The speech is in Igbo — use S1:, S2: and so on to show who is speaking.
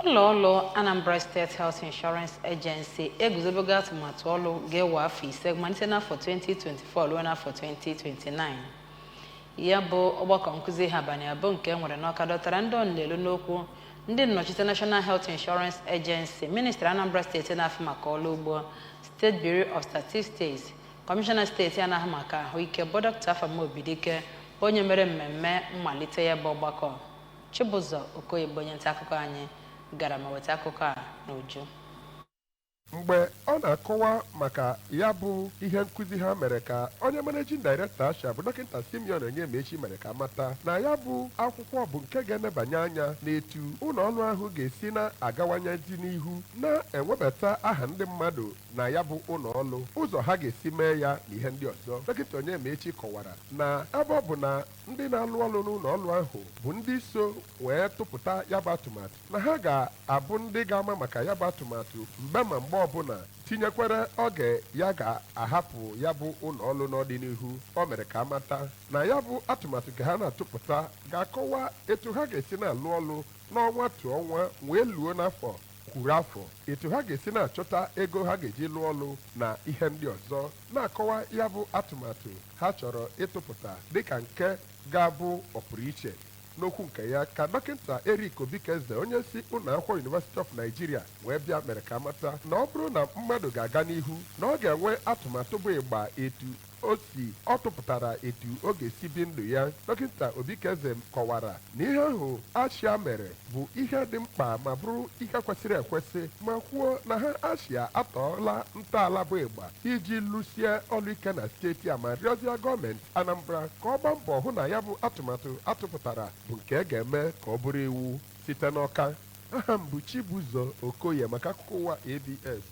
S1: Ụlọ ọrụ Anambra State Health Insurance Agency eguzobego atụmatụ ọrụ ga-ewe afọ 5 malite n'afọ 2024 ruo n'afọ 2029. Ya bụ ọgbakọ nkụzi ha abalị 2 nke e nwere n'Ọka dọtara ndị ọnụelu n'okwu, ndị nnọchite National Health Insurance Agency, Ministri Anambra Steeti na-afụ maka ọrụ ugbo, State Bureau of Statistics, Kọmishọna steeti a na-ahụ maka ahụike bụ Dr. Afam Obidike, bụ onye mere mmemme mmalite ya bụ ọgbakọ. Chibụzọ Okoye bụ onye nta akụkọ anyị gara ma weta akụkọ a n'uju.
S2: Mgbe ọ na-akọwa maka ya bụ ihe nkụzi ha mere ka onye managing director ASHIA bụ Dọkịta Simeon Onyemaechi mere ka amata na ya bụ akwụkwọ bụ nke ga-enebanye anya n'etu ụlọ ọrụ ahụ ga-esi na-agawanye dị n'ihu na-enwebata aha ndị mmadụ na ya bụ ụlọ ọrụ, ụzọ ha ga-esi mee ya na ihe ndị ọzọ. Dọkịta Onyemaechi kọwara na ebe ọ bụ na ndị na-alụ ọrụ n'ụlọ ọrụ ahụ bụ ndị so wee tụpụta ya bụ atụmatụ, na ha ga-abụ ndị ga-ama maka ya bụ atụmatụ mgbe ma mgbe ọbụla, tinyekwere oge ya ga-ahapụ ya bụ ụlọ ọrụ n'ọdịnihu. O mere ka amata na ya bụ atụmatụ ka ha na-atụpụta ga-akọwa etu ha ga-esi na-alụ ọrụ n'ọnwa tụ ọnwa wee luo n'afọ kwuru afọ, etu ha ga-esi na-achọta ego ha ga-eji lụọ ọrụ na ihe ndị ọzọ, na-akọwa ya bụ atụmatụ ha chọrọ ịtụpụta dịka nke ga-abụ ọpụrụiche. N'okwu nke ya ka Dọkịta Eric Obikeze, onye si ụlọ akwụkwọ University of Nigeria wee bịa, mere ka amata na ọ bụrụ na mmadụ ga-aga n'ihu, na ọ ga-enwe atụmatụ bụ ịgba etu o si ọ tụpụtara etu ọ ga-esi bi ndụ ya. Dọkịta Obikeze kọwara na ihe ahụ ASHIA mere bụ ihe dị mkpa ma bụrụ ihe kwesịrị ekwesị, ma kwuo na ha ASHIA atọọla ntọala bụ ịgba iji lụsie ọlụ ike na steeti a, ma rịọzie gọọmenti Anambra ka ọ gbaa mbọ hụ na ya bụ atụmatụ atụpụtara bụ nke a ga-eme ka ọ bụrụ iwu. Site n'Ọka, aha m bụ Chibụzọ Okoye maka akụkọ ụwa ABS.